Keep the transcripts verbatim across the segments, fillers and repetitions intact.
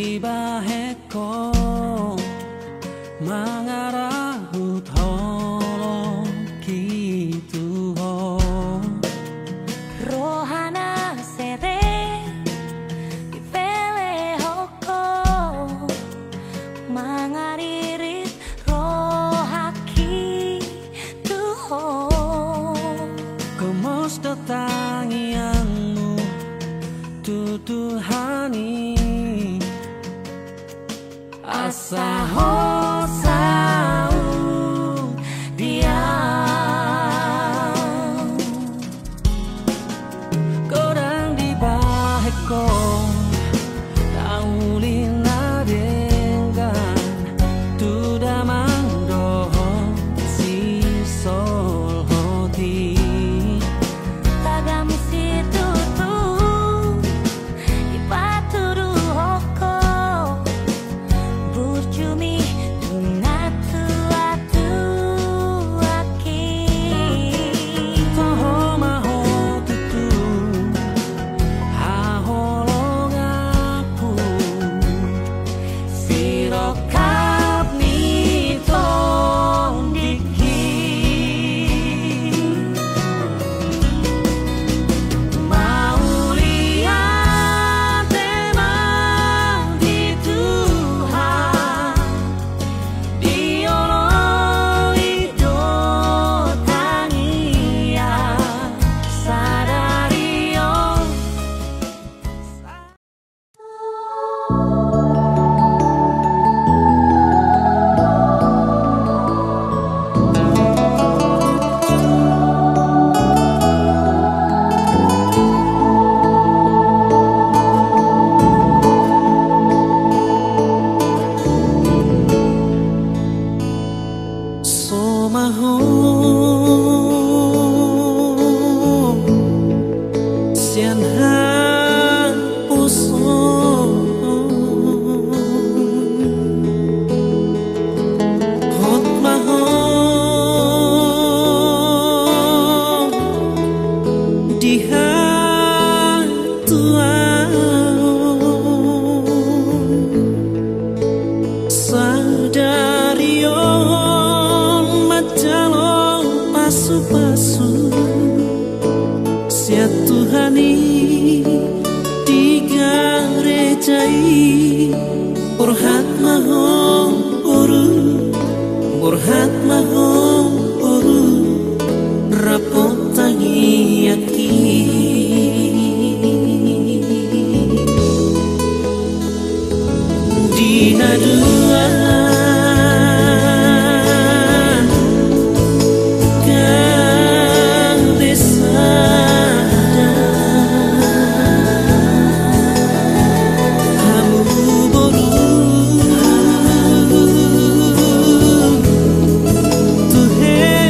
Dibahen ho mangarahut holongki tu ho. Roha na serep dipelehon ho, mangaririt rohangki tu ho. Gomos do tangiangmu tu Tuhan i, asa ho saut Dia. Godang dibahen ho na uli na denggan tu damang dohot sisolhot i. Tagam situtu dipatuduhon ho burjumi tu natuatuangki. Toho ma ho tutu haholonganku, sirongkap ni tondingki. So ma ho sian haposoon, hot ma ho di hatuaon. Sadari on manjalo pasupasu sian Tuhan i di gareja i. Borhat ma ho boru, borhat ma ho boru, rap tangiangki. Di na dua gabe sada hamu boru tu helangki.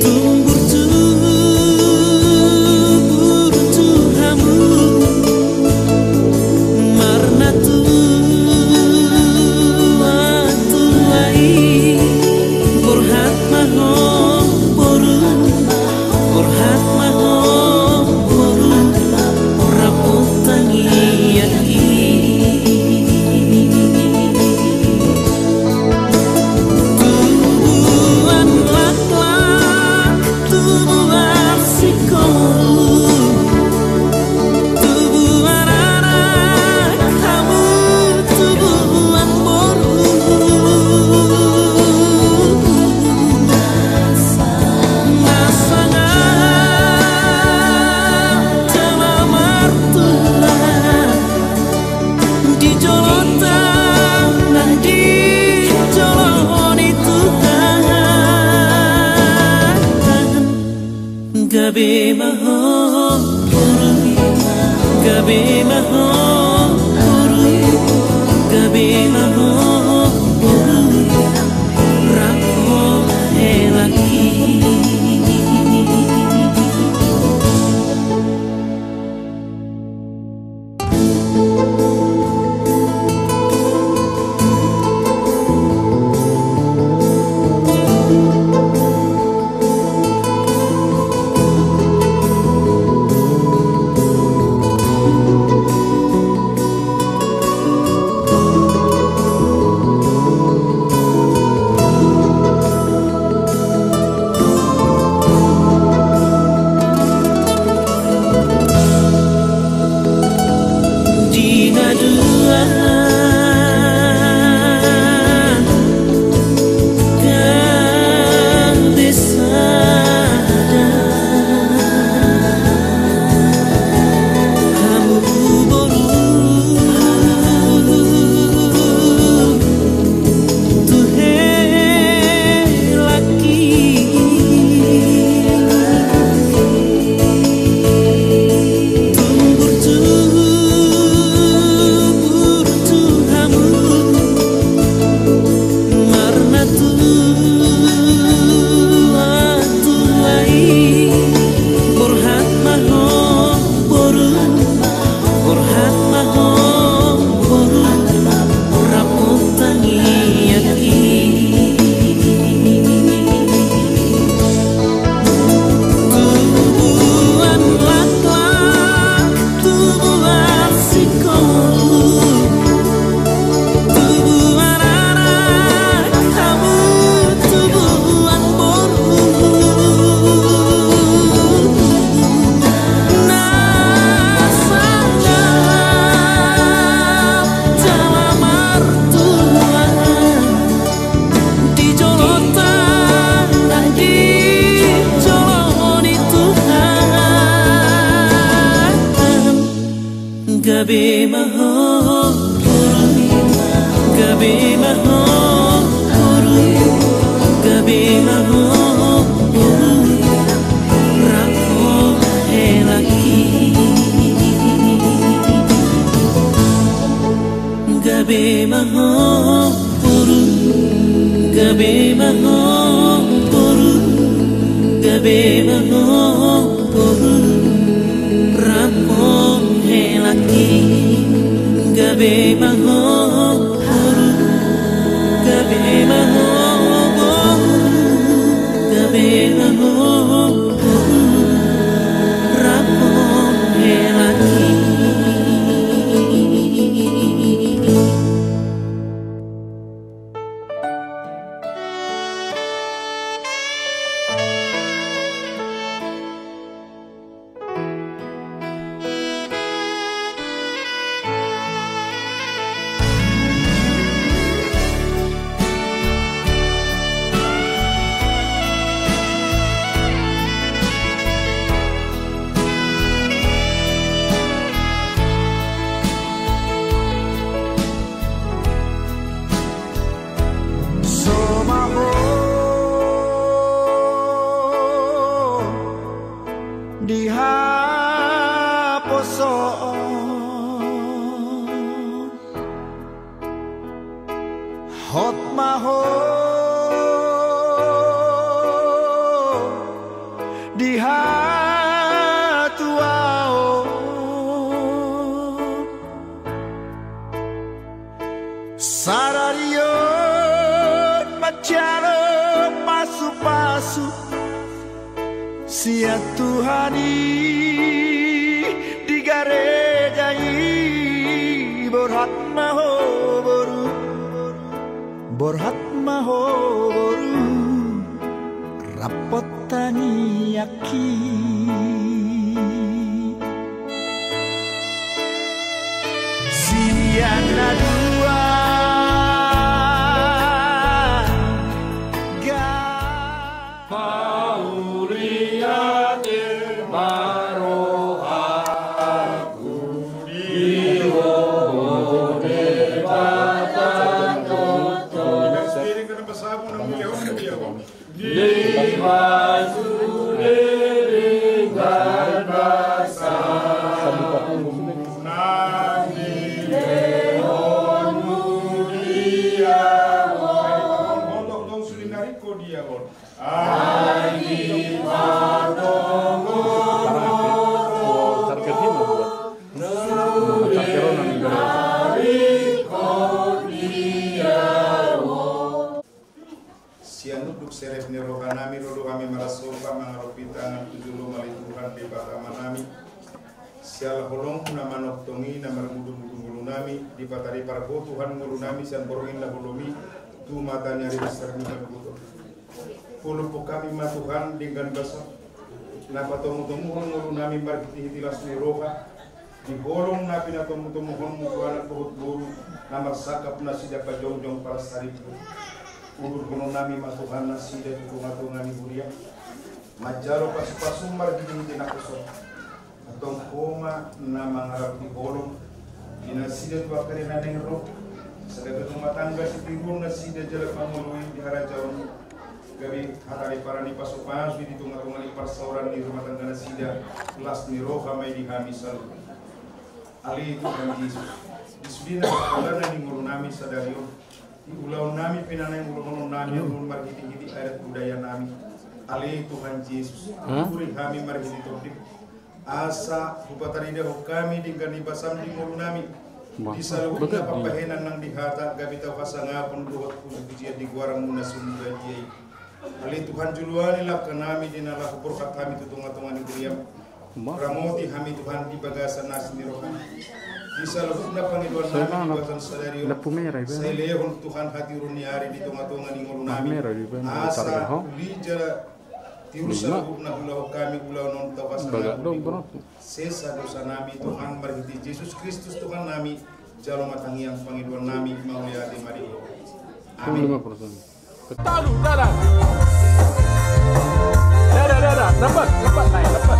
Tumbur, tumbur tu hamu marnatuatua i. Borhat ma ho boru, borhat ma ho boru, rap tangiangki. Tubuan laklak, tubuan singkoru, tubuan anak hamu, tubuan boru. Na sangap jala martua di jolonta nang di jolo ni Tuhan. Gabe ma ho boru, gabe ma ho boru, gabe ma ho boru, rap ho helangki. Gabe ma ho boru, gabe ma ho boru, gabe ma ho boru, rap ho hela i. Gabe ma ho boru, gabe ma ho boru, gabe ma ho boru, rap ho hela i. Gabe ma ho boru, gabe ma ho boru, gabe ma ho boru, rap ho hela i. So ma ho di haposoon, hot ma ho di hatuaon. Sadari on manjalo pasupasu sian Tuhan i di gareja i. Borhat ma ho boru, borhat ma ho boru, rap tangiangki. Sian na dua ga mauliate ma rohangku di ho Debata. Di pasude denggan basa nang dilehonmu di ahu. Ai di patongon Sian unduk serep ni rohanami ro do hami marasomba mangaropi tangan tu jolo, ale Tuhan Debata Amanami. Siala holongmu na manongtong i na marmudu-mudu ngolunami, dipataripar ho Tuhan ngolunami sian borngin na holom i tu mata ni ari besar ni haluhuton. Hulophon hami ma Tuhan denggan basa na patomu-tomuhon ngolunami marhite-hite las ni roha. Di holong na pinatomu-tomuhonmu tu anak dohot boru na marsangkap nasida pajongjong parsaribu. Ulurhononnami ma Tuhan nasida tu tonga-tonga ni huria manjalo pasu-pasu marhite-hite naposo. Antong ho ma na mangarap di holong di nasida tu angka ari na naeng ro. Sada pe rumah tangga sitiruon nasida jala pangoloi di harajaon gabe hatariparan ni pasu-pasu i di tonga-tonga ni parsaoran ni rumah tangga nasida. Las ni roha ma i di hami saluhutna. Ale Tuhan Jesus, di sude na pardalanan ni ngolunami sadari on, di ulaonnami pe na naeng ulaononnami on marhite-hite adat budayanami. Ale Tuhan Jesus, huri hami marhite Tondi, asa hupataridahon hami denggan ni basam di ngolunami di saluhutna pambahenan nang di hata gabe tau hasangapon dohot puji-pujian di goarmu na sun badia i. Ale Tuhan, joloani langkanami di na laho borhat hami tu tonga-tonga ni huriam. Ramoti hami Tuhan di bagasan asi ni roham. Di saluhutna pangidoannami di bagasan sadari on, sai lehon Tuhan hatiuron ni ari di tonga-tonga ni ngolunami. Asa uli jala tiur saluhutna hulahon hami ulaon on tau hasangapon di ho. Sesa dosanami Tuhan marhite Jesus Kristus Tuhannami. Jalo ma tangiang pangidoannami, mauliate ma di ho. Amin. Talu, dalan. Dalan, dalan. Lambat, lambat, naik, lambat.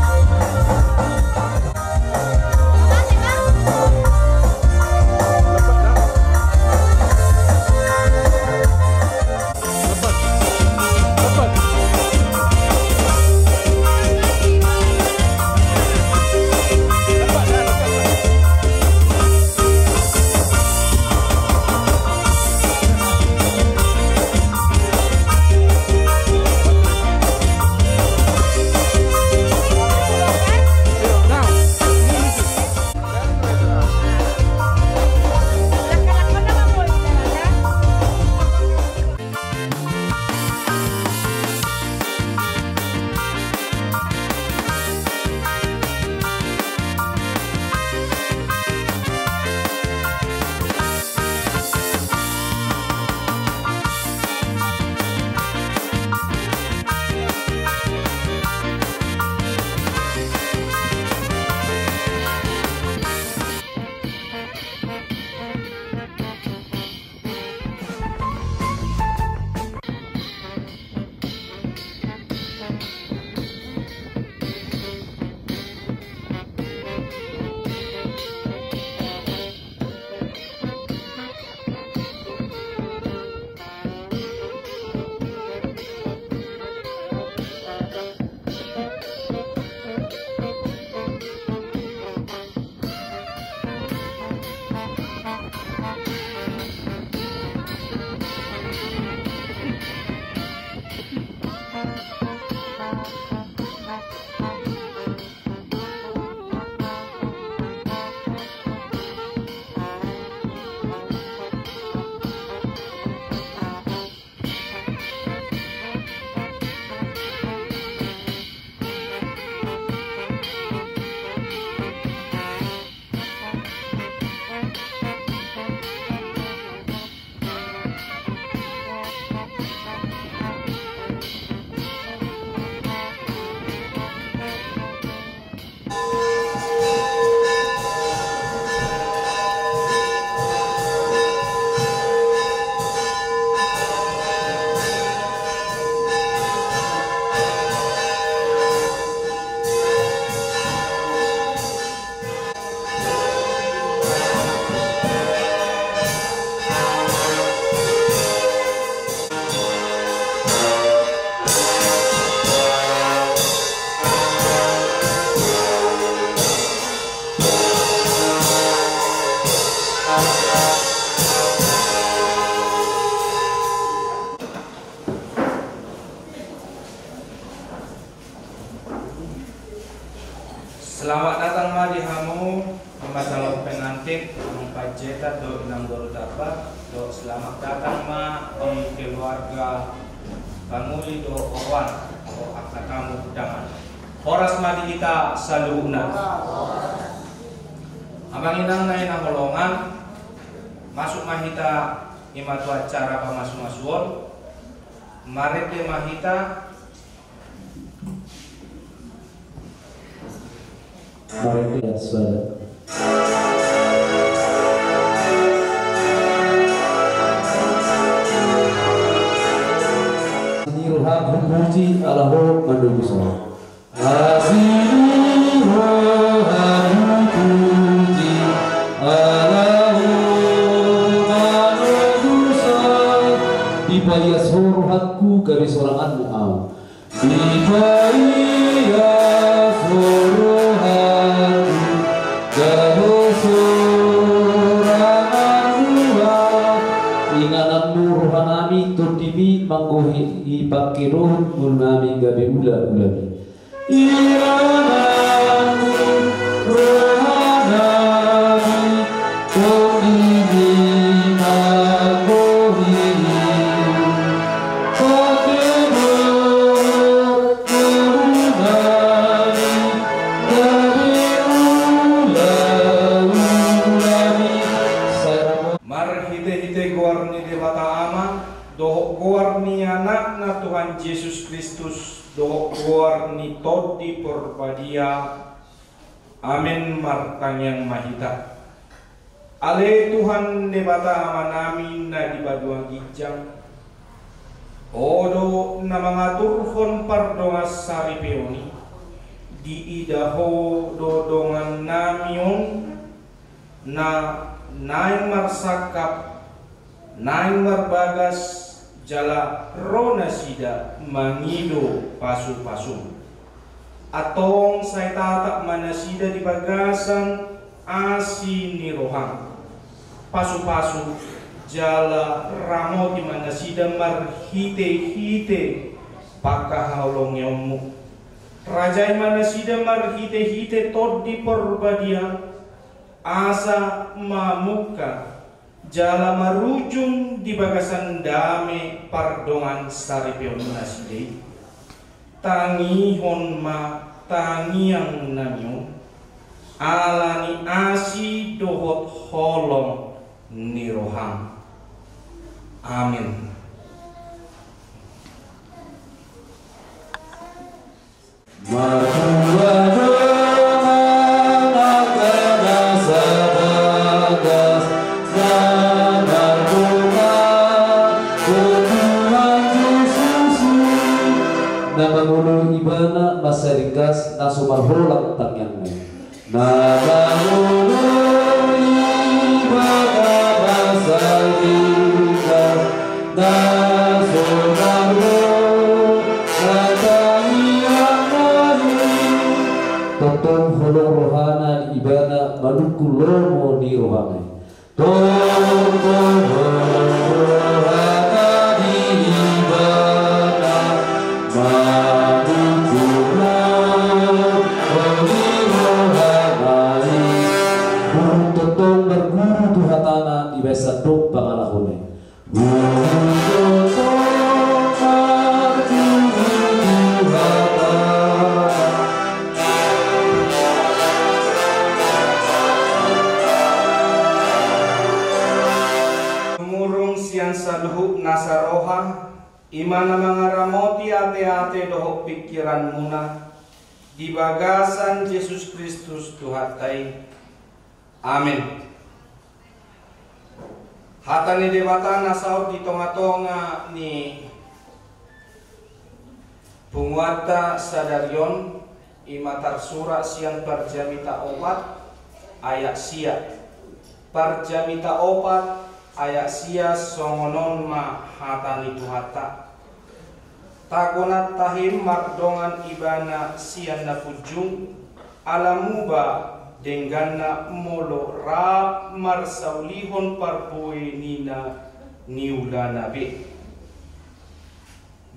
Selamat datang ma di hamu, di masalah pengantin, Amang Panjaitan dohot Inang Boru Tamba, dohot selamat datang ma di keluarga pangoli dohot oroan, dohot angka tamu undangan. Horas ma di hita saluhutna. Amang inang na hinaholongan, masuk ma hita i ma tu acara pamasumasuon. Marende ma hita. Marende ya, suara. Ni roham hupuji ala ho manunggu so. Asi ni roham hupuji ala ho manunggu so. Dipaias ho rohangku gabe soranganmu au. Dipaias ho rohangku gabe soranganmu au. Ingananmu rohanami, tondimi manggohi i pangkedohon ngolunami gabe ulaulami. Ingananmu rohanami, tondimi manggohi i pangkedohon ngolunami gabe ulaulami. Marhitehite goar ni Debata Ama, dohot goar ni Anakna Tuhan Jesus Kristus, dohot goar ni Tondi Porbadia. Amen. Martangiang ma hita. Ale Tuhan Debata Amanami na di banua ginjang, Ho do na mangaturhon pardongansaripeon i. Diida Ho do dongannami on na naeng marsangkap, naeng marbagas, jala ro nasida mangido pasupasum. Antong sai tatap ma nasida di bagasan asi ni roham. Pasupasu jala ramoti ma nasida marhitehite pangkaholonganmu. Rajai ma nasida marhitehite Tondi Porbadia, asa mamungka jala marujung di bagasan dame pardongansaripeon nasida i. Tangihon ma tangiangnami on, ala ni asi dohot holong ni roham. Amen. Martua do Anakna na sabagas, na mardongan tu Tuhan Jesus i. Na mangoloi Ibana mansai ringgas, na so marholang tangiangna i. Na mangoloi Ibana mansai ringgas, na so marholang tangiangna i. Tongtong holong rohana di Ibana manungkun lomo ni rohana i. Tongtong holong rohana di Ibana manungkun lomo ni rohana i. Burung tongtong marguru tu hatana di bagasan pangalaho i. Tumurung sian saluhut nasa roha, i ma na mangaramoti ateate dohot pingkiranmuna, di bagasan Jesus Kristus Tuhanta i. Amen. Hata ni Debata na saut di tongatonga ni punguanta sadari on, i ma tarsurat sian Parjamita opat ayat sia. Parjamita opat ayat sia, songon on ma hata ni Tuhanta. Tagonan tahe mardongan ibana sian na punjung, ala muba dengganna molo rap marsaulihon parbue ni na niulana be.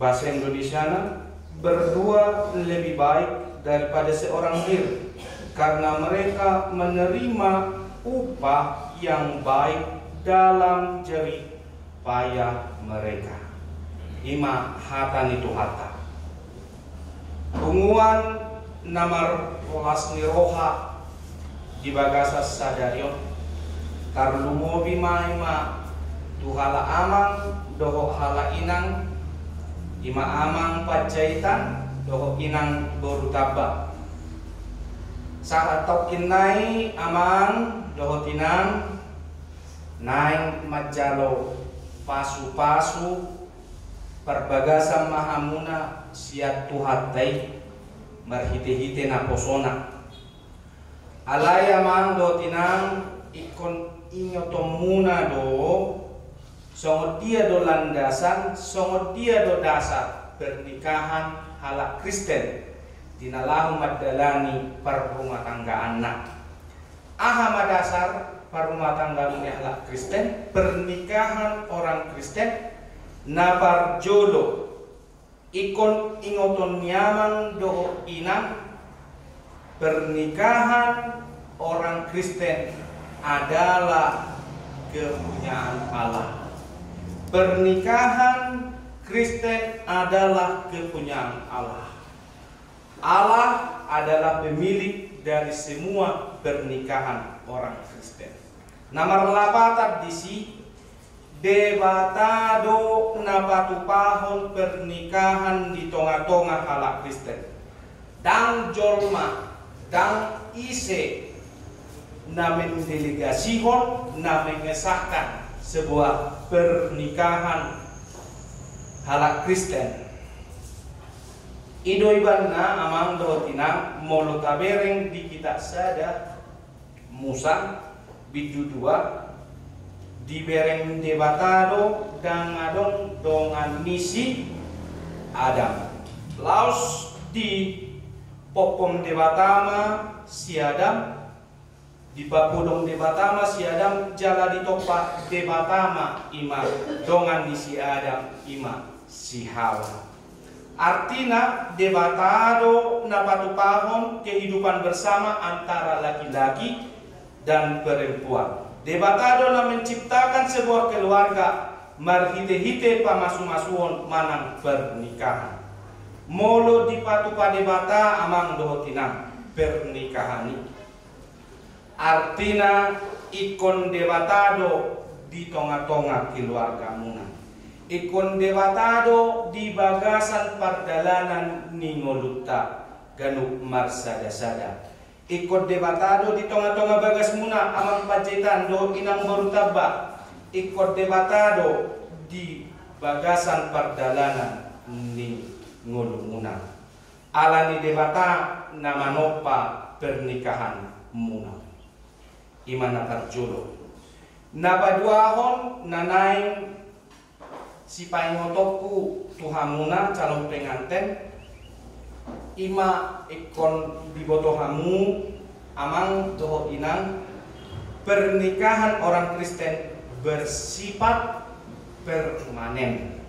Bahasa Indonesiana, berdua lebih baik daripada seorang diri. karena mereka menerima upah yang baik dalam jerih payah mereka. I ma hata ni Tuhanta. Punguan na marlas ni roha di bagasan sadari on, tarlumobi ma i ma tu halak amang dohot halak inang, i ma amang Panjaitan dohot inang boru Tamba. Sahat tongkin nai amang dohot inang, naeng manjalo pasu-pasu parbagasan ma hamuna sian Tuhanta i marhite-hite naposona. Alai amang dohot inang, ingkon ingotonmuna do songon dia do landasan, songon dia do dasar pernikahan halak Kristen di na laho mandalani parrumatanggaanna. Aha ma dasar parrumatanggaan ni halak Kristen, pernikahan orang Kristen? Na parjolo, ingkon ingoton ni amang dohot inang, pernikahan orang Kristen adalah kepunyaan Allah. Pernikahan Kristen adalah kepunyaan Allah. Allah adalah pemilik dari semua pernikahan orang Kristen. Na marlapatan disi, Debata do na patupahon pernikahan di tonga-tonga halak Kristen. Ndang jolma, ndang ise na mendelegasihon, na mengesahkan sebuah pernikahan halak Kristen. I do ibana amang dohot inang, molo tabereng di Kitab Sada Musa, bindu dua, dibereng Debata do ndang adong dongan ni si Adam. Laos dipompom Debata ma si Adam, dipapodom Debata ma si Adam, jala ditompa Debata ma i ma dongan ni si Adam, i ma si Hawa. Artina, Debata do na patupahon kehidupan bersama antara laki-laki dan perempuan. Debata do na menciptakan sebuah keluarga marhite-hite pamasumasuon manang pernikahan. Molo dipatupa Debata amang dohot inang pernikahan i, artina ingkon Debata do di tonga-tonga keluargamuna. Ingkon Debata do di bagasan pardalanan ni ngolunta ganup marsada-sada. Ingkon Debata do di tonga-tonga bagasmuna amang Panjaitan dohot inang boru Tamba. Ingkon Debata do di bagasan pardalanan ni ngolumuna. Alani Debata na manompa pernikahanmuna. I ma na parjolo. Na paduahon na naeng sipaingotonku tu hamuna calon penganten, i ma ingkon diboto hamu amang dohot inang, pernikahan orang Kristen bersifat permanen.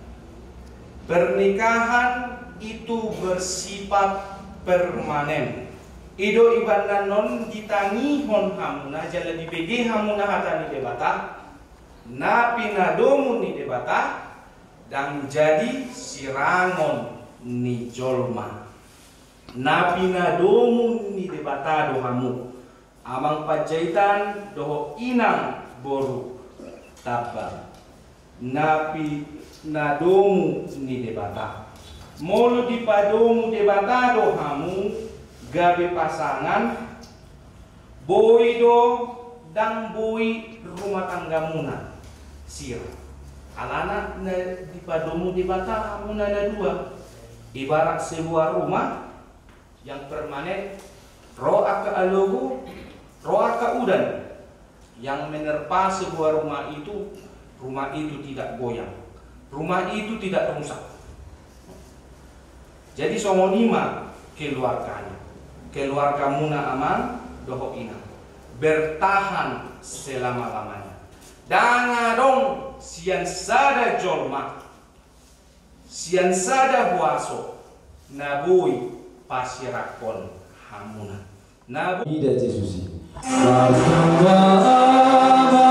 Pernikahan itu bersifat permanen. I do ibana non ditangihon hamuna jala dibege hamuna hata ni Debata, na pinadomu ni Debata, ndang jadi sirangon ni jolma. Na pinadomu ni Debata do hamu, amang Panjaitan dohot inang boru Tamba. Na pinadomu ni Debata. Molo dipadomu Debata do hamu gabe pasangan, boi do ndang boi rumah tanggamuna sira. Alana na dipadomu Debata hamuna na dua. Ibarat sebuah rumah yang permanen, ro angka alogo, ro angka udan yang menerpa sebuah rumah itu, rumah itu tidak goyang, rumah itu tidak rusak. Jadi songon i ma keluarganya, keluargamuna amang dohot inang, bertahan selama-lamanya. Ndang adong sian sada jolma, sian sada huaso na boi pasirangkon hamuna. Na ida Jesus i. Martua ama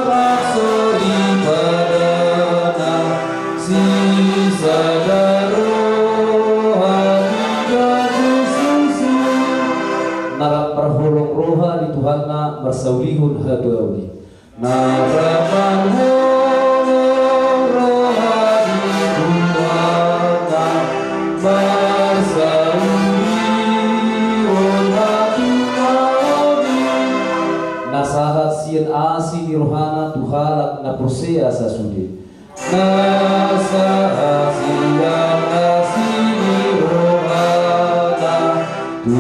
raksori padana, sisada roha di Jesus i. Na rap marholong roha di Tuhanna marsaulihon hatuaon i. Na rap marholong roha di Tuhanna marsaulihon hatuaon i. Na sahat sian asi ni rohana tu halak na porsea sasude. Na sahat sian asi ni rohana tu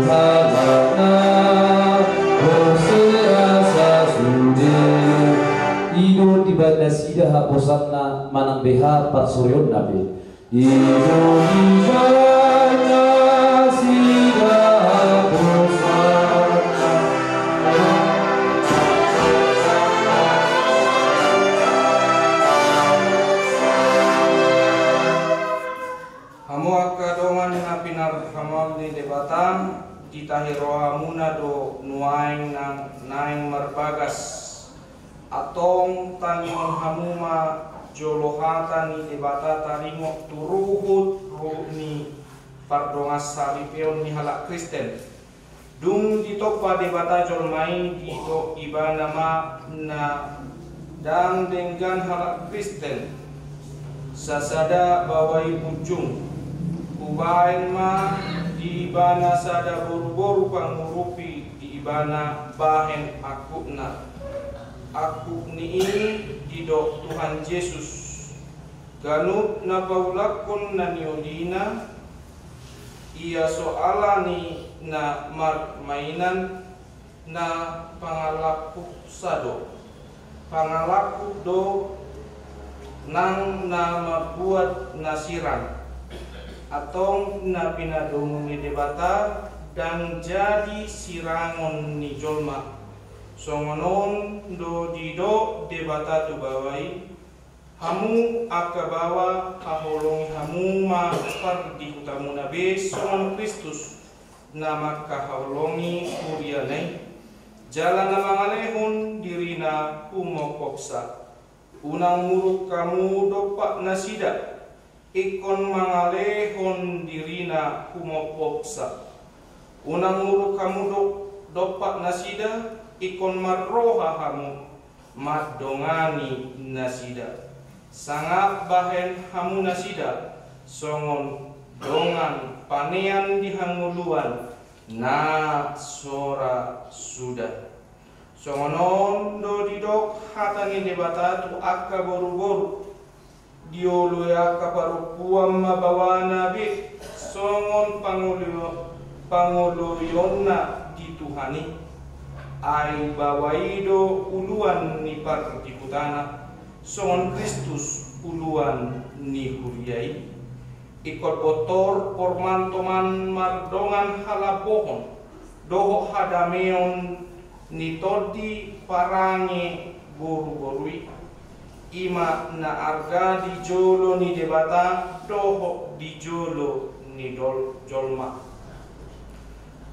halak na porsea sasude. I do dibaen nasida haposanna manang beha parsoreonna be. I do dibaen nasida haposanna. Hamu angka dongan na pinarhamaol ni Debata, ditahi rohamuna do nuaeng nang naeng marbagas. Antong tangihon hamu ma jolo hata ni Debata taringot tu ruhut-ruhut ni pardongansaripeon ni halak Kristen. Dung ditompa Debata jolma i, didok Ibana ma na ndang denggan halak Kristen sasada baoa i punjung. Hubaen ma di Ibana sada boruboru pangurupi di Ibana bahen angkupna. Angkup ni i didok Tuhan Jesus. Ganup na paulakkon na niolina, ia so alani na marmainan, na pangalangkupsa do. Pangalangkup do nang na mambuat na sirang. Antong na pinadomu ni Debata ndang jadi sirangon ni jolma. Songon on do didok Debata tu baoa i, hamu angka baoa, haholongi hamu ma pardihutamuna be songon Kristus na mangkaholongi huriana i, jala na mangalehon dirina humophopsa. Unang muruk hamu dompak nasida, ingkon mangalehon dirina humophopsa. Unang muruk hamu do-, dompak nasida, ingkon marroha hamu mandongani nasida. Sangap bahen hamu nasida songon dongan panean di hangoluan na so ra suda. Songon on do didok hata ni Debata tu angka boruboru. Dioloi angka parompuan ma baoana be songon pangolo-, pangoloionna di Tuhan i. Ai baoa i do uluan ni pardihutana, songon Kristus uluan ni huria i. Ingkon bontor pormantoman mardongan halambohon dohot hadameon ni tondi parange boruboru i. I ma na arga di jolo ni Debata dohot di jolo ni dol-, jolma.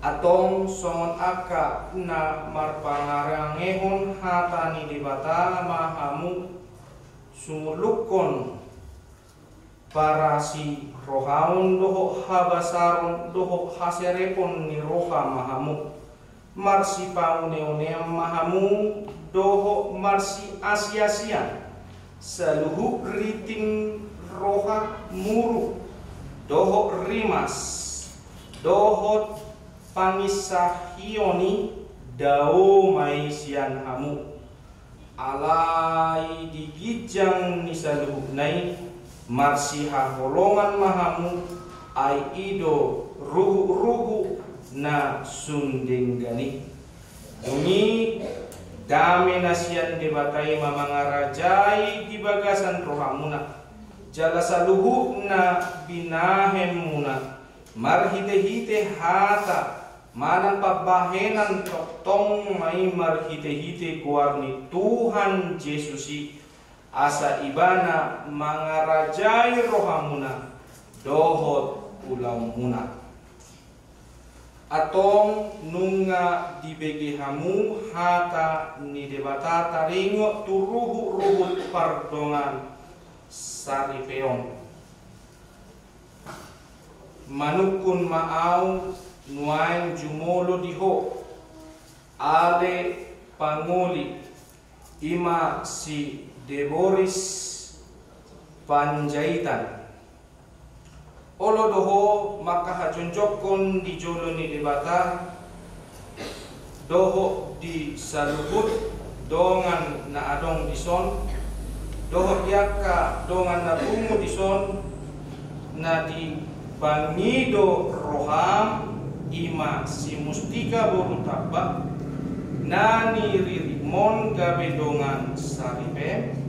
Antong songon angka na marpangarangehon hata ni Debata ma hamu, sumullukkon parasirohaon dohot habasaron dohot haserepon ni roha ma hamu. Marsipauneonean ma hamu dohot marsiasiasian. Saluhut riting roha muruk dohot rimas dohot panginsahion i dao ma i sian hamu. Alai di ginjang ni saluhutna i marsihaholongan ma hamu, ai i do ruhutruhut na sun denggan i. Dung i dame na sian Debata i ma mangarajai di bagasan rohamuna, jala saluhut na binahenmuna marhitehite hata manang pambahenan tongtong ma i marhitehite goar ni Tuhan Jesus i, asa Ibana mangarajai rohamuna dohot ulaonmuna. Antong nunga dibege hamu hata ni Debata taringot tu ruhut-ruhut pardongansaripeon. Manungkun ma ahu nuaeng jumolo di ho, ale pangoli, i ma si Deboris Panjaitan. Olo do ho mangkahajongjongkon di jolo ni Debata, dohot di saluhut dongan na adong dison, dohot di angka dongan na pungu dison, na dipangido roham, i ma si Mustika boru Tamba, na niriritmon gabe dongansaripem.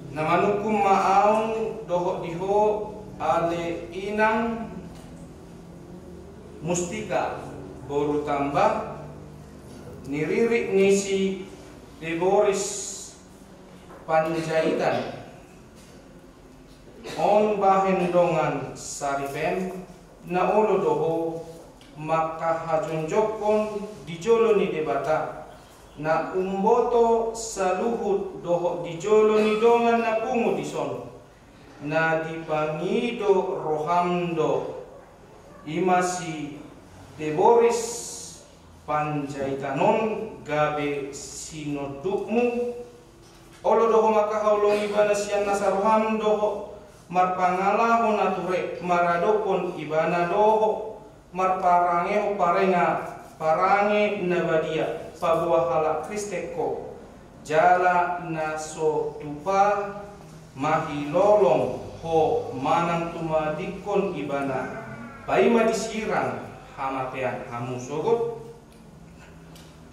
Na manungkun ma ahu dohot di ho, ale inang Mustika boru Tamba, niririt ni si Deboris Panjaitan. On bahen dongansaripem, na olo do ho mangkahajongjongkon di jolo ni Debata, na umboto saluhut dohot di jolo ni dongan na pungu dison, na dipangido roham do, i ma si Deboris Panjaitan on gabe sinondukmu. Olo do ho mangkaholongi ibana sian nasa roham dohot marpangalaho na ture maradophon ibana dohot marparangehon parenga parange na badia paboa halak Kristen ho, jala na so tupa mahilolong ho manang tumadingkon ibana, paima disirang hamatean hamu sogot.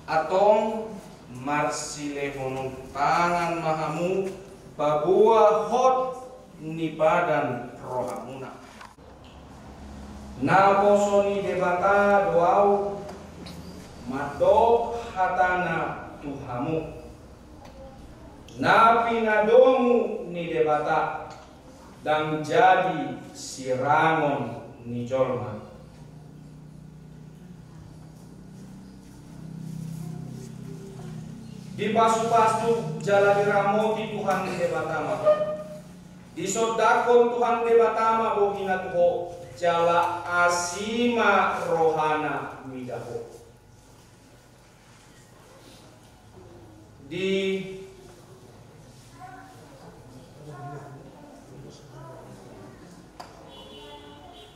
Antong marsilehonon tangan ma hamu paboa hot ni padan rohamuna. Naposo ni Debata do ahu mandok hatana tu hamu. Na pinadomu ni Debata ndang jadi sirangon ni jolma. Dipasupasu jala diramoti Tuhan Debata ma ho. Disondangkon Tuhan Debata ma bohina tu ho, jala asi ma rohana mida ho. Di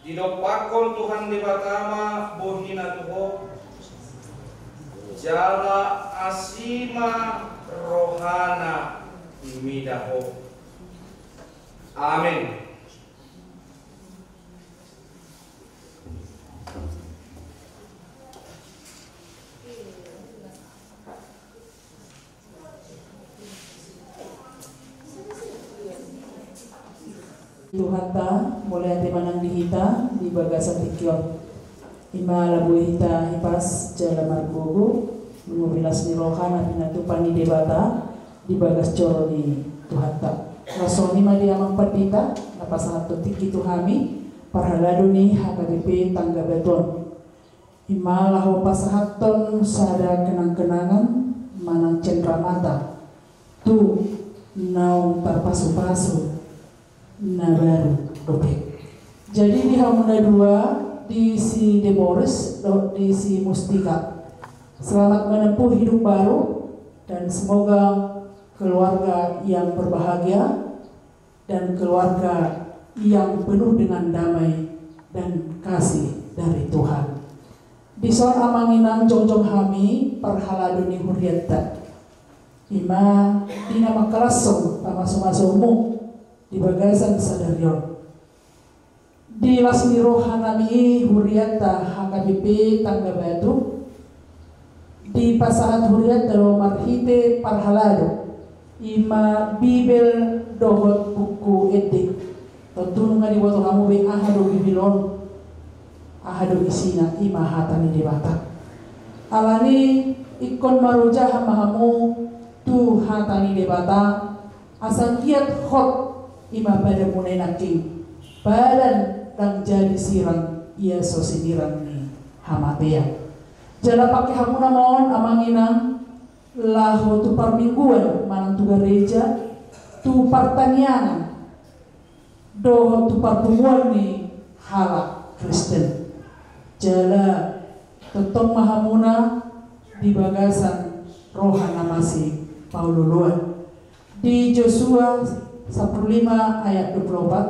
Didompakkon Tuhan Debata ma bohina tu ho, jala asi ma rohana mida ho. Amen. Tuhanta, mauliate ma nang di hita di bagasan tingki on. Ima ala boi hita hipas jala margogo, nunga las ni roha na pinatupa ni Debata di bagas joro ni Tuhanta. Laos songon i ma di amang pandita na pasahathon tingki tu hami parhalado ni H K B P Tangga Batu on. Ima laho pasahathon sada kenang-kenangan manang cenderamata tu naung tarpasupasu na baru dope. Jadi di hamu na dua, di si Deboris dohot di si Mustika, selamat menempuh hidup baru dan semoga keluarga yang berbahagia dan keluarga yang penuh dengan damai dan kasih dari Tuhan. Dison amang inang jongjong hami parhalado ni hurianta. Ima di na mangkalashon pamasumasonmu di bagasan sadari on. Di las ni roha nami i hurianta H K B P Tangga Batu, dipasahat hurianta do marhite parhalado, ima Bibel dohot buku ende. Tontu nunga diboto hamu be aha do Bibel on, aha do isina, ima hata ni Debata. Alani Ingkon marojahan ma hamu tu hata ni Debata, asa anggiat hot i ma padanmuna i nangkin, padan ndang jadi sirang, ia so sinirang ni hamatean. Jala pangke hamuna ma on, amang inang, laho tu parmingguan manang tu gareja, tu partangiangan, dohot tu parpunguan ni halak Kristen. Jala tongtong ma hamuna di bagasan roha na masipaololoan. Di Josua sampulu lima ayat dua pulu opat.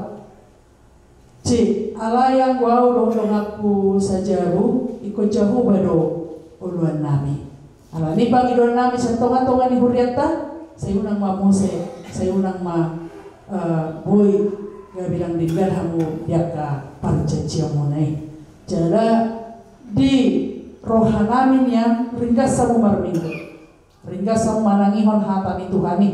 C. Alai anggo ahu dohot donganku sajabu, ingkon Jahowa do oloannami. Alani i pangidoannami sian tongatonga ni hurianta, sai unang ma muse, sai unang ma, eh, boi gabe ndang denggan hamu di angka parjanjianmuna i. Jala di rohanami nian ringgas hamu marminggu, ringgas hamu manangihon hata ni Tuhan i.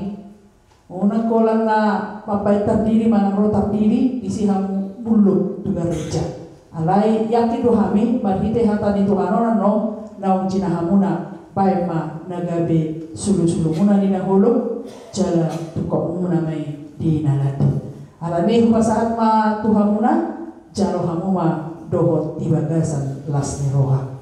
Unang holan na mambaen tardidi manang ro tardidi, disi hamu mulak tu gareja. Alai yakin do hami, marhite hata ni Tuhan on annon, naung jinahamuna, baen ma na gabe sulusulumuna di na holom, jala tungkotmuna ma i di na lande. Alani i hupasahat ma tu hamuna, jalo hamu ma dohot di bagasan las ni roha.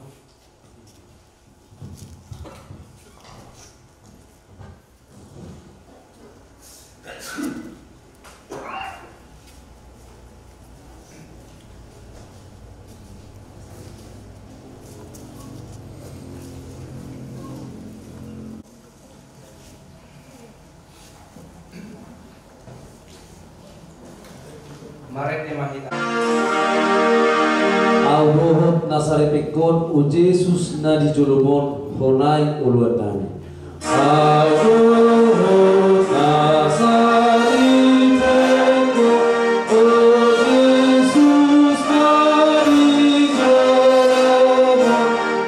Marende ma hita. Ahu dohot na saripengkon, o Jesus na di jolom on, Ho nai oloannami. Ahu dohot na saripengkon, o Jesus na di jolom on,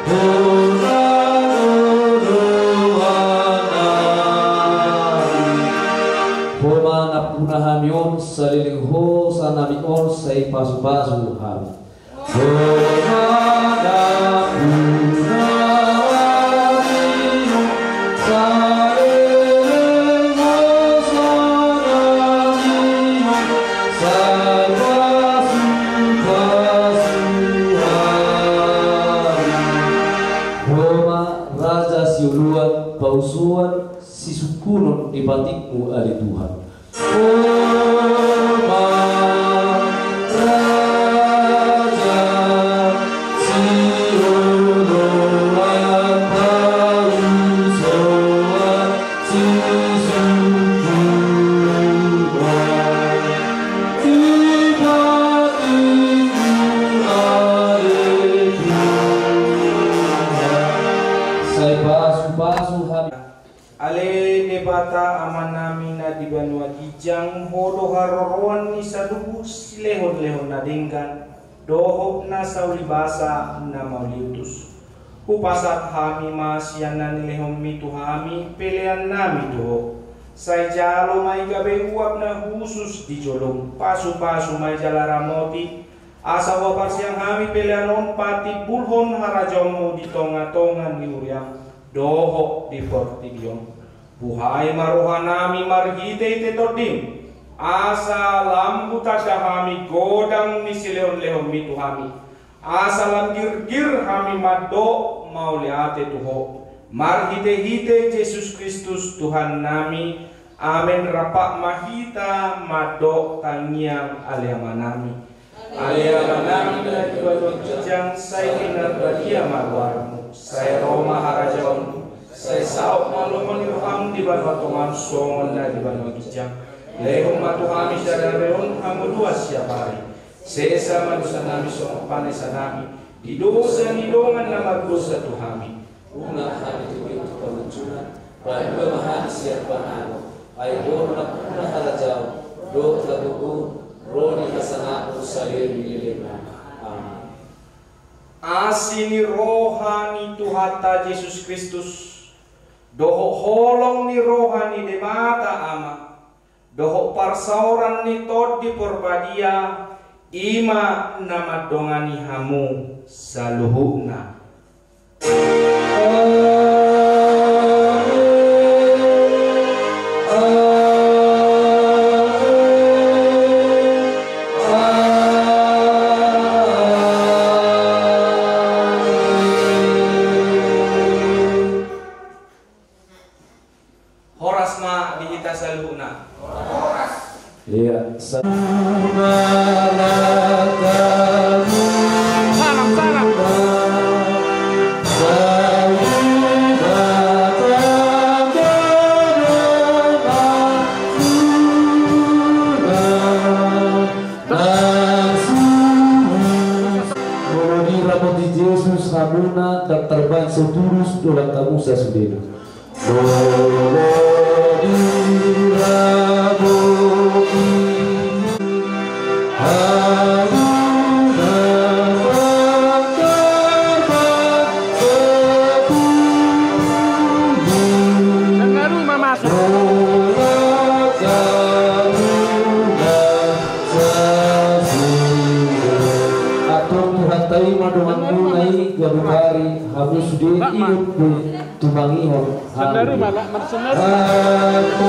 Ho nai oloannami. Ho ma nampuna hami on, saleleng hosanami on sai pasupasu hami. Ho ma nampuna hami on, saleleng hosanami on sai pasupasu hami. Ho ma raja sioloan, pausoan, sisungkunon ni patikmu ale Tuhan. Ho ma raja sioloan, pausoan, sisungkunon ni patikmu ale Tuhan. Sai pasupasu hami. Ale Debata Amanami na di banua ginjang, Ho do haroroan ni saluhut silehonlehon na denggan, dohot na saulibasa na mauliutus. Hupasahat hami ma sian na nilehonmi tu hami peleannami tu Ho. Sai jalo ma i gabe uap na hushus di jolom, pasupasu ma i jala ramoti, asa huhaporseai hami pelean on patimbulhon harajaonmu di tongatonga ni huriam dohot di portibi on. Buhai ma rohanami marhitehite Tondim, asa lam hutanda hami godang ni silehonlehonmi tu hami, asa lam girgir hami mandok mauliate tu Ho. Marhitehite Jesus Kristus Tuhannami. Amen. Rap ma hita mandok tangiang Ale Amanami. Ale Amanami na di banua ginjang, sai pinarbadia ma goarmu, sai ro ma harajaonmu, sai saut ma lomo ni roham di banua tonga on songon na di banua ginjang. Lehon ma tu hami sadari on hangoluan siapari. Sesa ma dosanami songon panesanami di dosa ni dongan na mardosa tu hami. Unang hami togihon tu pangunjunan, palua ma hami sian pangago, ai Ho do nampuna harajaon dohot hagogoon, ro di hasangapon saleleng ni lelengna. Amen. Asi ni roha ni Tuhanta Jesus Kristus, dohot holong ni roha ni Debata Ama, dohot parsaoran ni Tondi Porbadia, i ma na mandongani hamu saluhutna. Asma di hita saluhutna. Iya, sa- Salam, salam. Molo diramoti Jesus hamuna, tartarban so turus dohot hamu sasudena. Antong Tuhanta i ma donganmuna i gabe pari hamu sude, ingkon pe tumangihon. Sandaru malah, sandaru.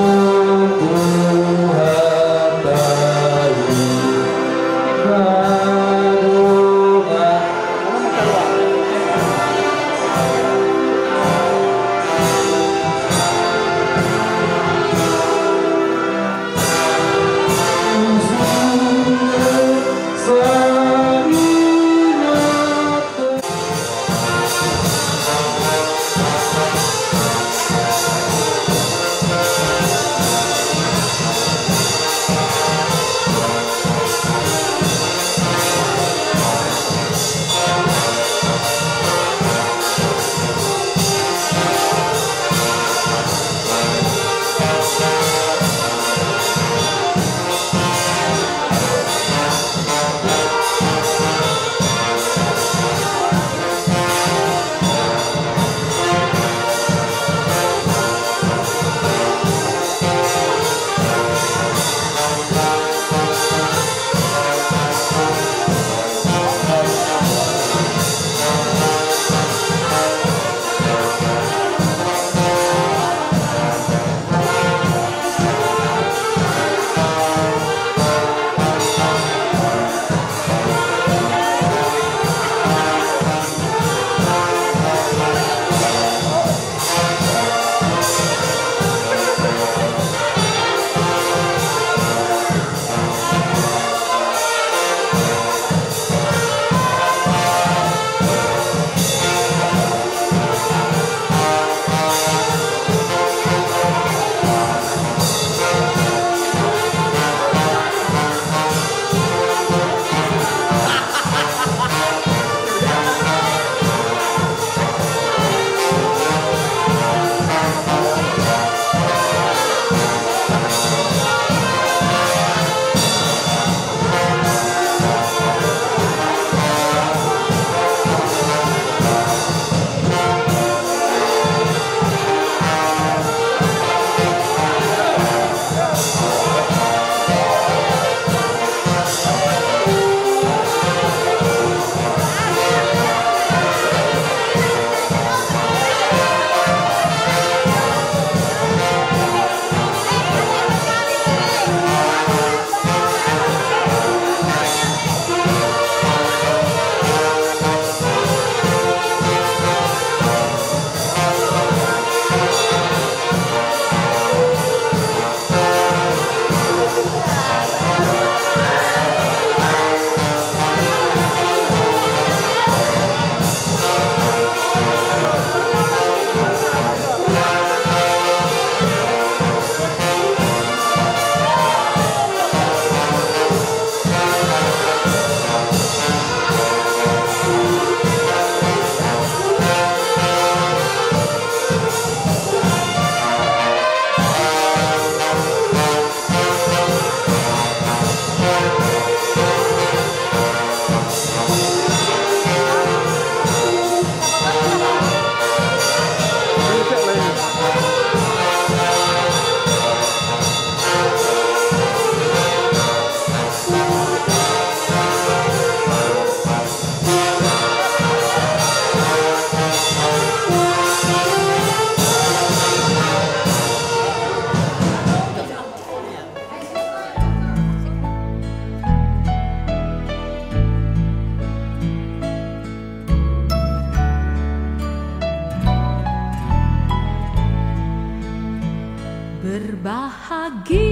Berbahagia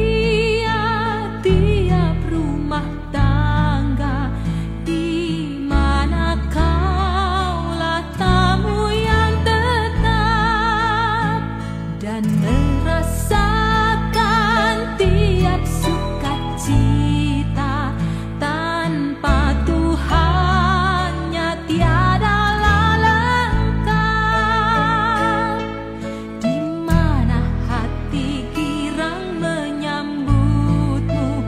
tiap rumah tangga di mana kaulah tamu yang tetap dan merasakan tiap sukacita. Tanpa Tuhannya tiadalah lengkap. Di mana hati girang menyambutmu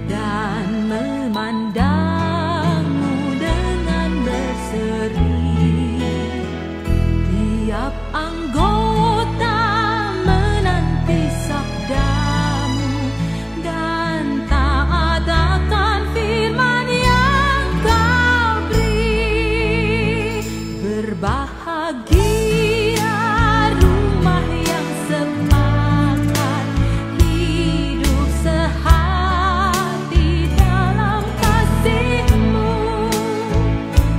dan memandangmu dengan berseri. Tiap anggota menanti sabdamu dan taat akan firman yang kau beri. Berbahagia rumah yang sepakat hidup sehati dalam kasihmu.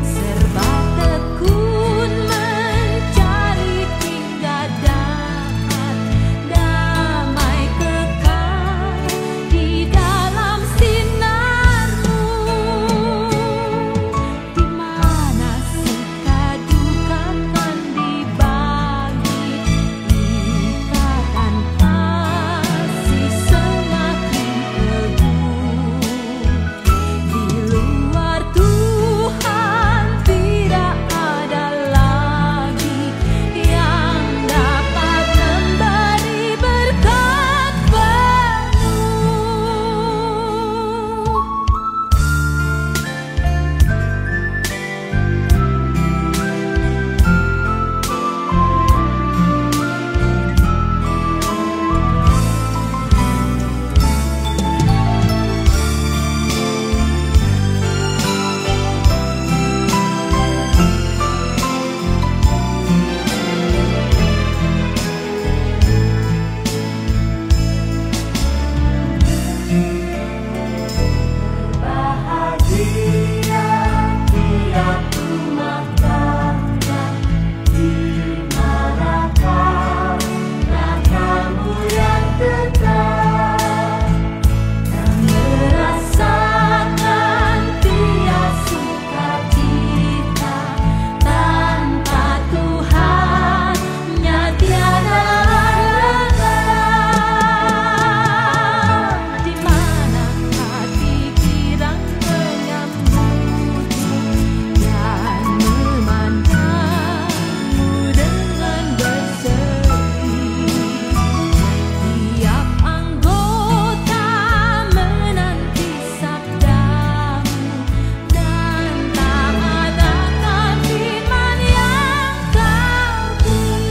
Serba tekun mencari hingga dapat damai kekal di dalam sinarmu. Di mana suka duka kan dibagi, ikatan kasih semakin teguh. Di luar Tuhan tidak ada lagi yang dapat memberi berkat penuh. Bahagia tiap rumah tangga di mana kaulah tamu yang tetap dan merasakan tiap sukacita. Tanpa Tuhannya tiada lengkap. Di mana hati girang menyambutmu dan memandangmu dengan berseri. Tiap anggota menanti sabdamu dan taat akan firman yang kau beri.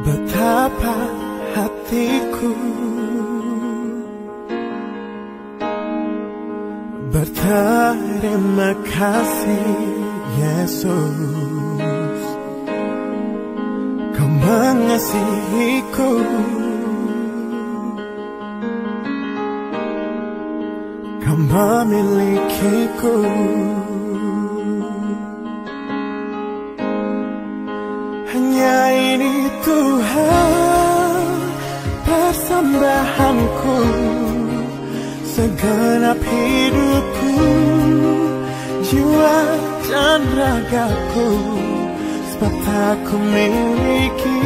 Betapa hatiku berterima kasih, Yesus, Kau mengasihiku, Kau memilikiku. Hanya ini, Tuhan, persembahanku, segenap hidupku, jiwa dan ragaku, sebab tak ku miliki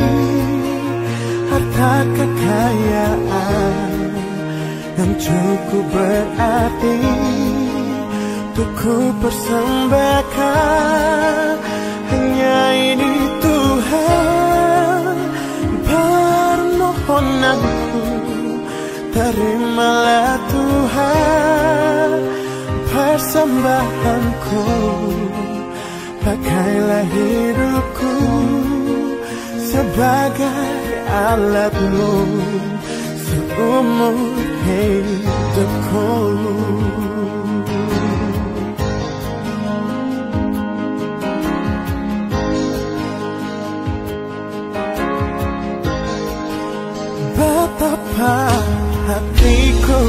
harta kekayaan yang cukup berarti untuk ku persembahkan. Hanya ini, Tuhan, permohonanku, Terimalah Tuhan persembahanku, pakailah hidupku sebagai alat-Mu seumur hidupku. Betapa hatiku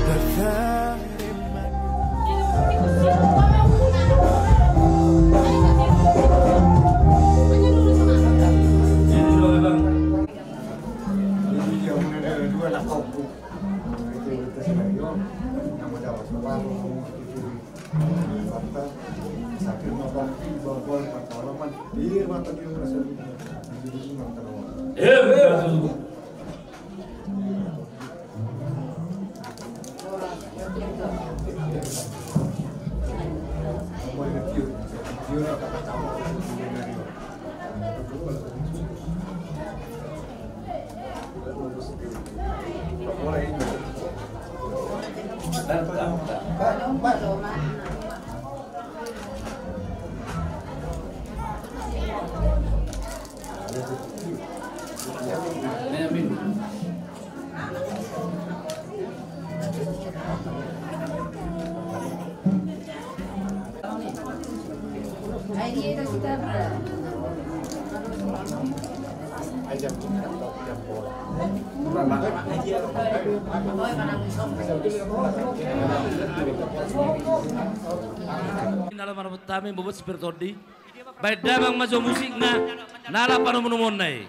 berterima. Nala marapot hami mamboan si Pertondi. Baen damang ma jo musikna, nala panomunomuonna i.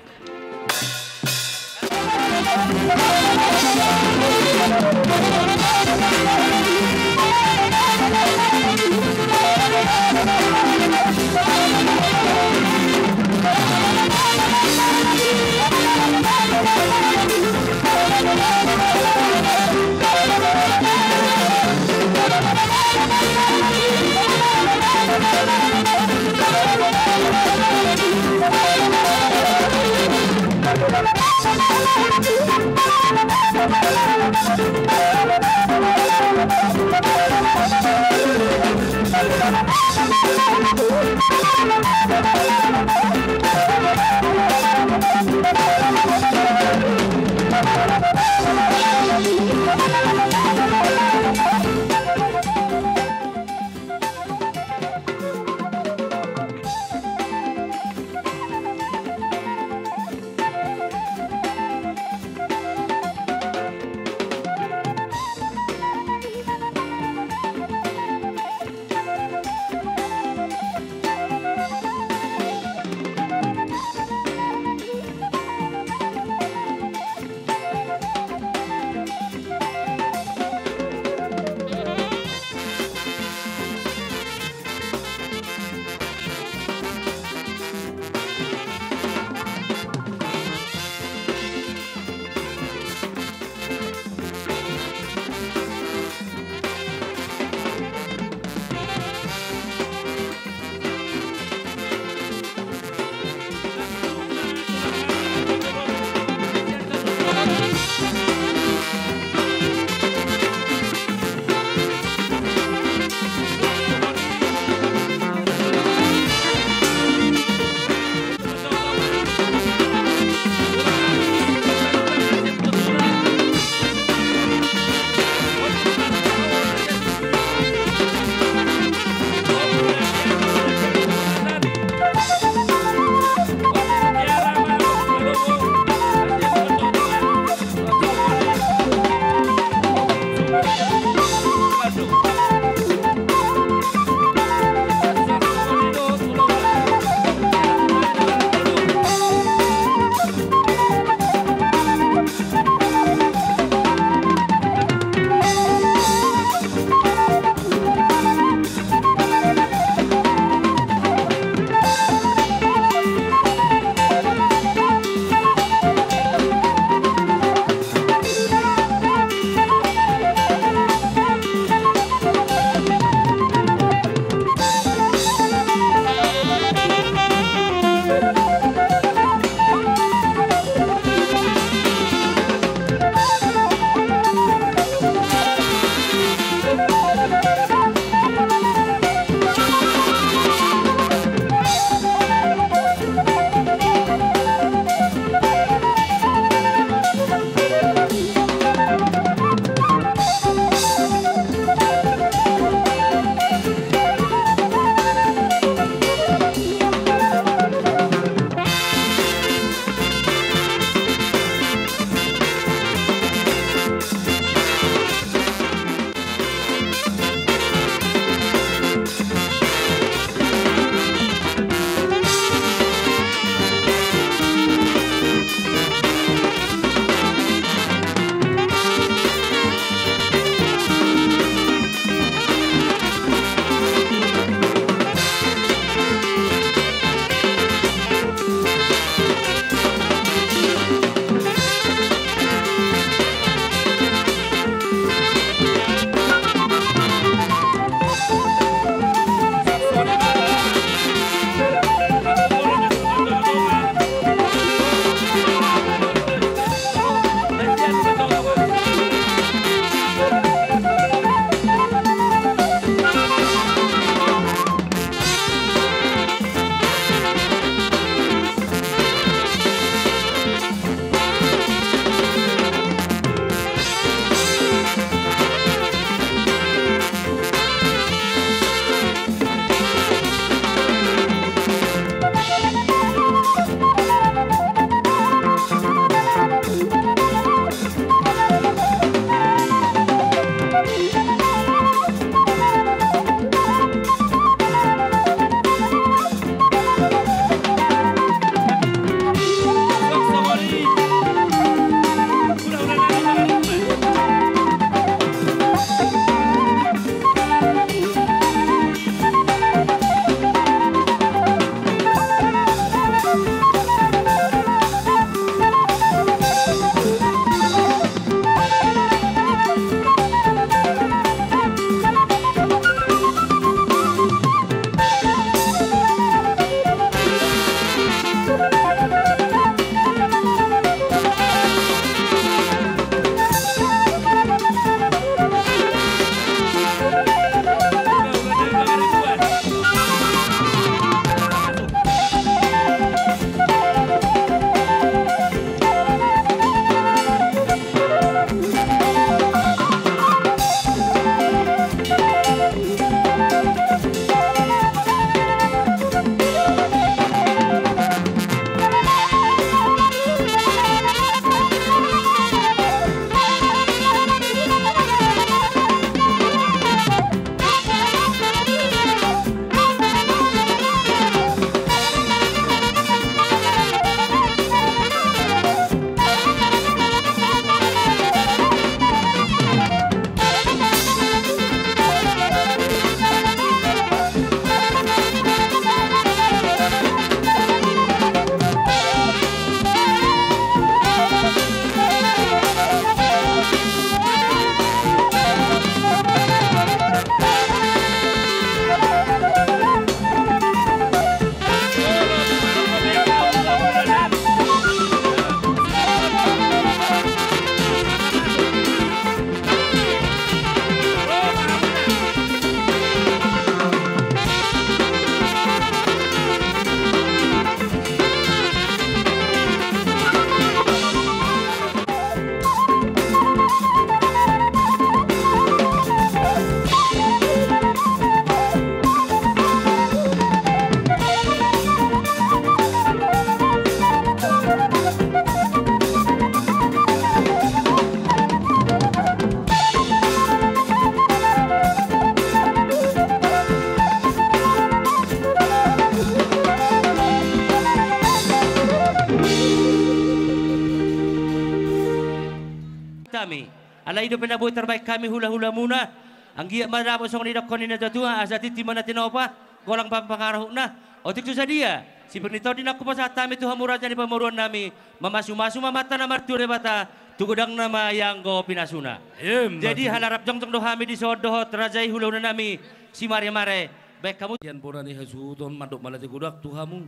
hami. Alai i dope na boi tarbaen hami hulahulamuna. Anggiat ma dapot songon didokkon ni natuatua, asa tintin ma na tinopa, golang ma pangarahutna. Otik so sadia, sipir ni tondi na hupasahat hami tu hamu raja ni pamoruonnami, mamasumasu ma amanta na martua Debata, tu godangna ma i anggo pinasuna. Emma tutu. Jadi halaho rap jongjong do hami dison dohot raja i hulahulanami Simaremare, baen hamu. Sian bona ni hasuhuton mandok mauliate godang tu hamu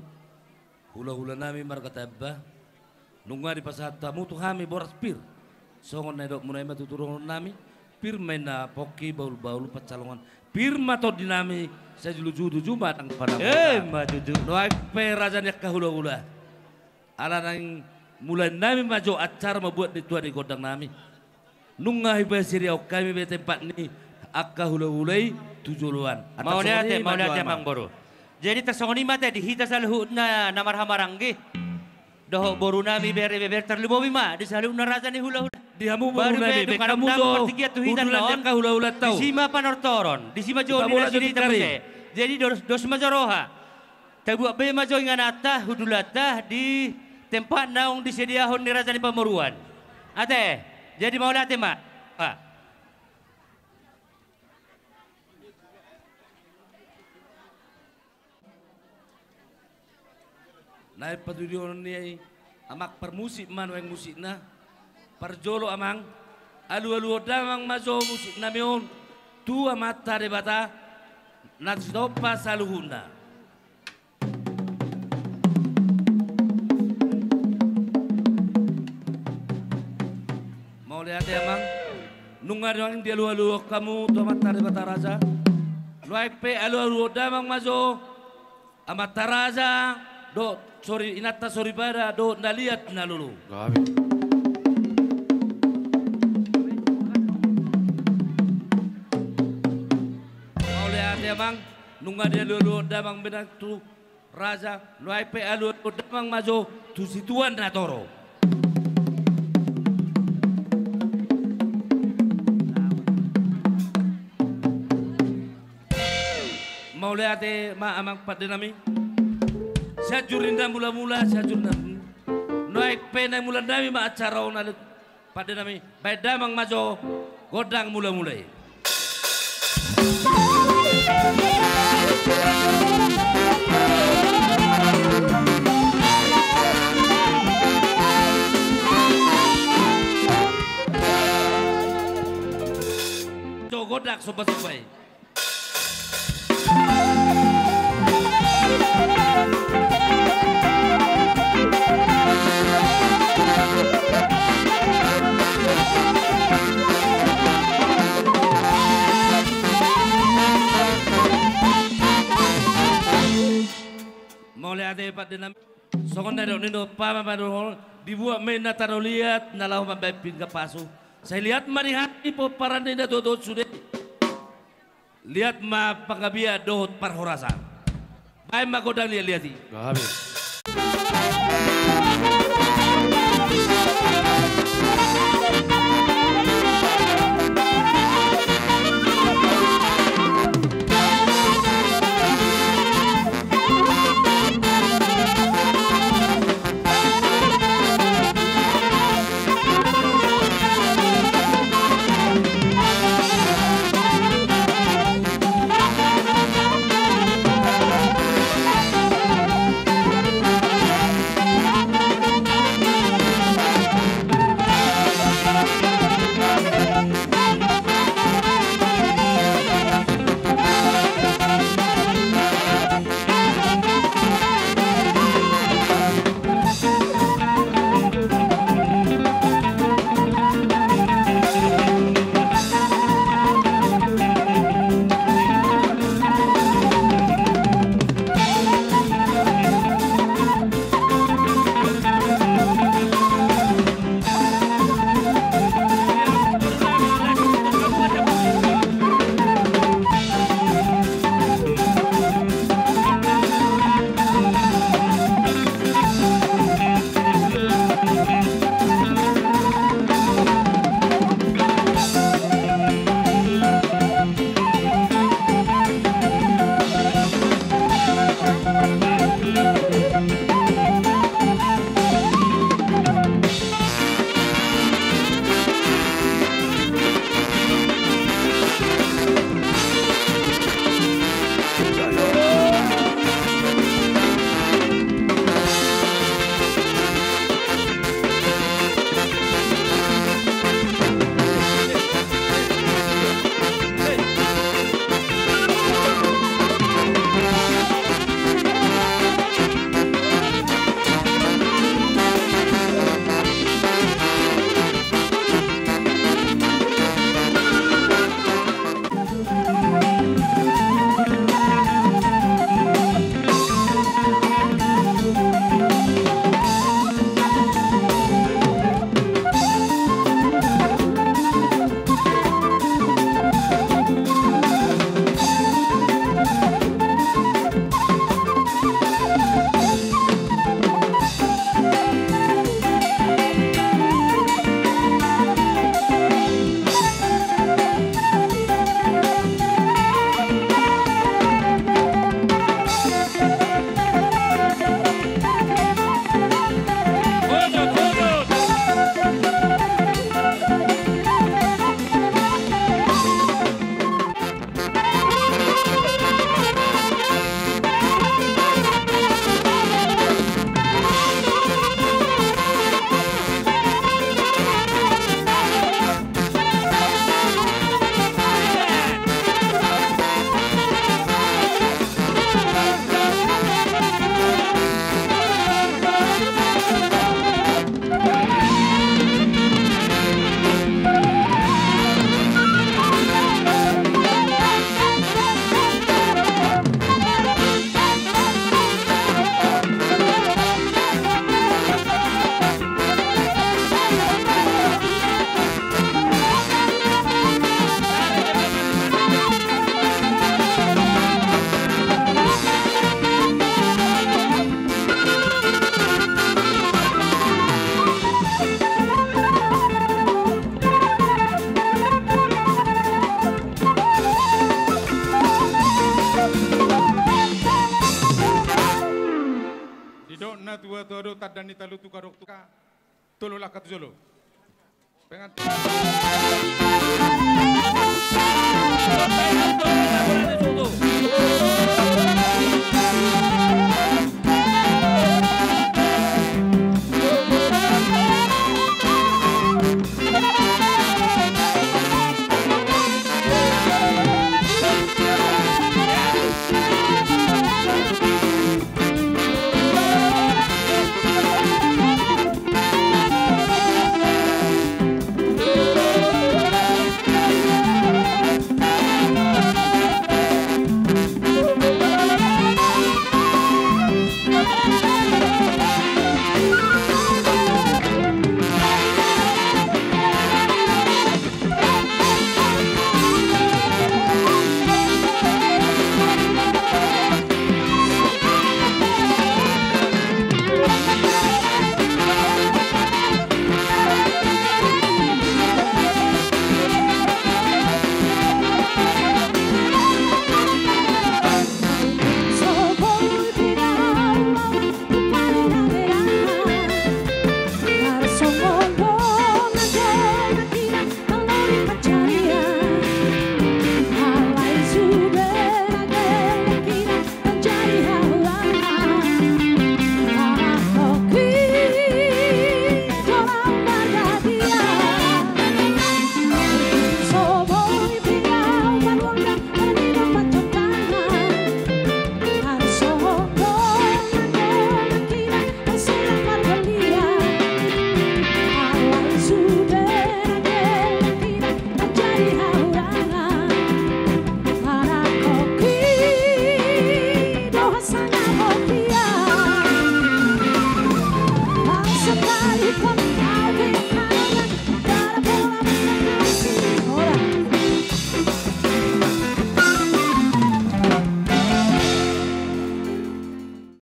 hulahulanami marga Tamba. Nunga dipasahat hamu tu hami boras pir, songon na nidokmuna i ma tu turunnami. Pir ma inna pongki, bahulbahul pansalongan, pir ma tondinami, sajulujulu jumada panambatan. Emma tutu. Nuaeng pe raja ni angka hulahula, ala naeng mulainnami ma jo acara mambuat ni tua ni gondangnami. Nunga hupasedia hami be tempat ni angka hulahula i tu joloan. Mauliate, mauliate amang boru. Jadi tarsongon i ma ate di hita saluhutna na marhahamaranggi dohot borunami, bere, beber, tarlumobi ma di saluhutna raja ni hulahula. Di hamu borunami, baen hamu do partingkian tu hita on. Disi ma panortoron, disi ma jo di na sini tabola jo tingki i. Jadi dos, dos ma jo roha. Tabuat be ma jo ingananta, hundulanta di tempat naung disediahon ni raja ni pamoruon. Ate, jadi mauliate ma. Ah. Naeng patudihon ni amang parmusik ma nuaeng musikna. Parjolo amang, alualuhon damang ma jo musiknami on tu Amanta Debata na sitompa saluhutna. Mauliate amang. Nunga nuaeng dialualuhon hamu tu Amanta Debata raja. Nuaeng pe alualuhon damang ma jo amanta raja dohot sori, inanta soripada dohot na liat na lolo. Gabe. Mauliate amang. Nunga dialualuhon damang be nang tu raja, nuaeng pe alualuhon damang ma jo tu situan na toro. Mauliate ma amang pandenami. Sianjur ninna mulamula, sianjur ninna. Nuaeng pe naeng mulannami ma acara on ale. Pandenami, baen damang ma jo gondang mulamula i. Jo gondang sombasomba i. Mauliate pandenami. Songon na nidok ni na pamoruon, dibuat ma inna tano liat na laho mambahen pinggan pasu. Sai liat ma di hami pomparan ni natuatua on sude. Liat ma panggabean dohot parhorasan. Baen ma gondang liatliat i. Gabe. Dok na tua-tua do tanda ni talu tu kadok tu ka. Tolu langka tu jolo. Pengantin.